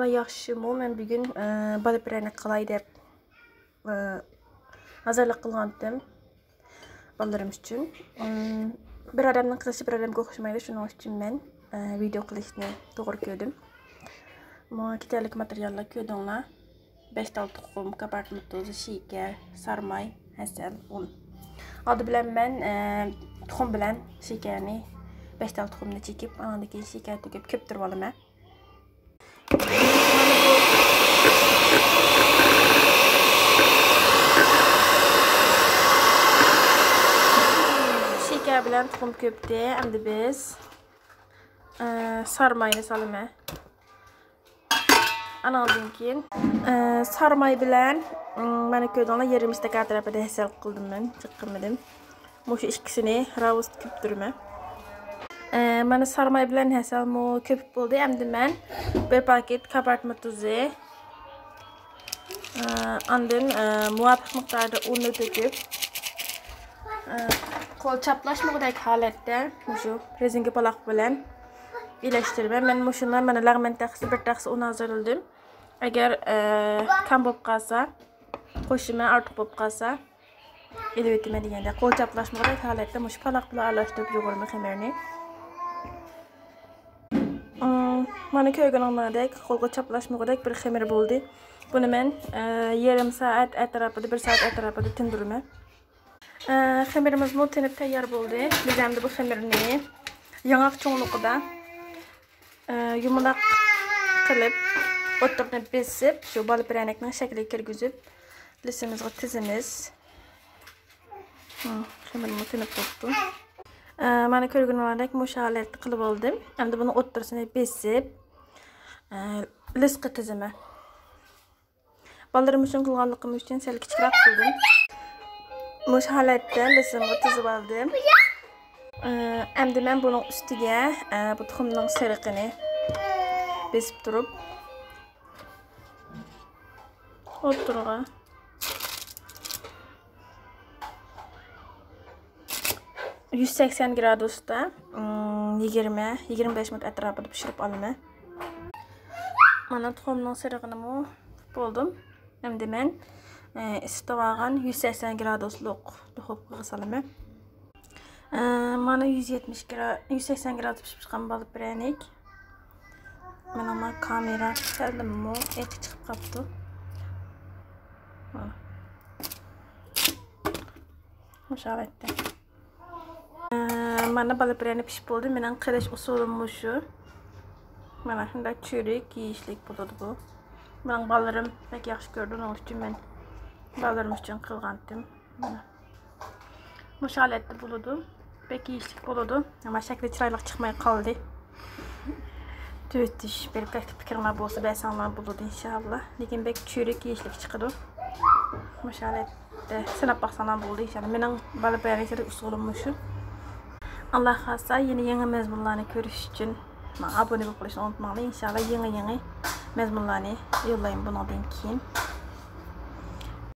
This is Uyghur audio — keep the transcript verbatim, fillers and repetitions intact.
ۋاي ياخشىمۇ، مەن بۈگۈن، ئە، بالا پىرەنىك قىلاي دەپ، ئە، ھازىرلىق قىلغانتىم بالىلىرىم ئۈچۈن. ئىم، بىر ئادەمنىڭ قىلىشى بىر ئادەمگە ئوخشىمايدۇ، شۇنىڭ ئۈچۈن مەن، ئە، ۋىدېئو قىلىشنى توغرا كۆردۈم. ماڭا كېتەرلىك ماتېرىياللار كۆردۈڭلار. بەش تال تۇخۇم، كاپارتما تۇزى، شېكەر، سارماي، ھەسەل، ئۇن. ئالدى بىلەن مەن، ئە، تۇخۇم بىلەن شېكەرنى، بەش تال تۇخۇمنى چېكىپ، ئاندىن كېيىن شېكەر تۆكۈپ كۆپتۈرۈپ ئالىمەن. شېكەر بىلەن تۇخۇم كۆپتى. ئەمدى بىز، ئە، سارماينى سالىمەن. ئانىڭدىن كېيىن، ئە، سارماي بىلەن، ئىم، مانا كۆردۈڭلار، يېرىم ئىستاكان ئەتراپىدا ھەسەل قىلدىم مەن، جىق قىلمىدىم. مۇشۇ ئىككىسىنى راۋۇس كۆپتۈرىمەن. ئە، مانا سارماي بىلەن ھەسەلمۇ كۆپۈپ بولدى. ئەمدى مەن بىر پاكېت كاپارتما تۇزى، ئە، ئاندىن، ئە، مۇۋاپىق مىقداردا ئۇننى تۆكۈپ، ئە، قول چاپلاشمىغۇدەك ھالەتتە مۇشۇ رېزىنكە پالاق بىلەن بىرلەشتۈرىمەن. مەن مۇشۇنداق مانا لەغمەن تەخسە، بىر تەخسە ئۇن ھازىرلىدىم. ئەگەر، ئە، كەم بولۇپ قالسا، قوشىمەن، ئارتۇق بولۇپ قالسا ئېلىۋېتىمەن دېگەندە، قول چاپلاشمىغۇدەك ھالەتتە مۇشۇ پالاق بىلەن ئارىلاشتۇرۇپ يۇغۇرىمەن خېمىرنى. ئىم، مانا كۆرگىنىڭلاردەك قولغا چاپلاشمىغۇدەك بىر خېمىر بولدى. بۇنى مەن، ئە، يېرىم سائەت ئەتراپىدا، بىر سائەت ئەتراپىدا تىندۇرىمەن. ئە، خېمىرىمىزمۇ تىنىپ تەييار بولدى. بىز ئەمدى بۇ خېمىرنى ياڭاق چوڭلۇقىدا، ئە، يۇمىلاق قىلىپ، ئوتتۇرىنى بېسىپ، شۇ بالا پىرەنىكنىڭ شەكلىگە كىرگۈزۈپ، لىسىمىزغا تىزىمىز. ھە، خېمىرمۇ تىنىپ بوپتۇ. ئە، مانا كۆرگىنىڭلاردەك مۇشۇ ھالەتتە قىلىپ بولدۇم. ئەمدى بۇنىڭ ئوتتۇرىسىنى بېسىپ، ئە، لىسقا تىزىمەن. بالىلىرىم ئۈچۈن قىلغانلىقىم ئۈچۈن سەل كىچىكرەك قىلدىم. مۇشۇ ھالەتتە لىسىمغا تىزىپ ئالدىم. ئە، ئەمدى مەن بۇنىڭ ئۈستىگە، ئە، بۇ تۇخۇمنىڭ سېرىقىنى بېسىپ تۇرۇپ، ئوتتۇرىغا يۈز سەكسەن گرادۇستا، ئىم، يىگىرمە، يىگىرمە بەش مىنۇت ئەتراپىدا پىشۇرۇپ ئالىمەن. مانا تۇخۇمنىڭ سېرىقىنىمۇ بولدۇم. ئەمدى مەن، ئە، ئىسسىتىۋالغان يۈز سەكسەن گرادۇسلۇق دۇخوپكىغا سالىمەن. ئە، مانا يۈز يەتمىش گرا-، يۈز سەكسەن گرادۇس پىشىپ چىققان بالا پىرەنىك. مانا ما كامېرا خېلىمۇ ئېقى چىقىپ قاپتۇ. ھە. مۇشۇ ھالەتتە. ئە، مانا بالا پىرەنىك پىشىپ بولدى. مېنىڭ قىلىش ئۇسۇلۇم مۇشۇ. مانا شۇنداق چۆرۈك يېيىشلىك بولىدۇ بۇ. مېنىڭ بالىلىرىم بەك ياخشى كۆرىدۇ، ئۇنىڭ ئۈچۈن مەن بالىلىرىم ئۈچۈن قىلغانتىم. مانا. مۇشۇ ھالەتتە بولىدۇ. بەك يېيىشلىك بولىدۇ. ئەمما شەكلى چىرايلىق چىقماي قالدى. تۈزىتىش بېرىپ، تەكلىپ پىكرىڭلار بولسا بەرسەڭلار بولىدۇ، ئىنشائاللا. لېكىن بەك چۆرۈك يېيىشلىك چىقىدۇ. مۇشۇ ھالەتتە سىناپ باقساڭلار بولىدۇ، ئىنشائاللا. مېنىڭ بالا پىرەنىكلىك ئۇسۇلۇم مۇشۇ. ئاللا خالىسا، يەنە يېڭى مەزمۇنلارنى كۆرۈش ئۈچۈن ماڭا ئابۇنە بولۇپ قېلىشنى ئۇنتۇماڭلار. ئىنشائاللا، يېڭى، يېڭى مەزمۇنلارنى يوللايمەن بۇنىڭدىن كېيىن.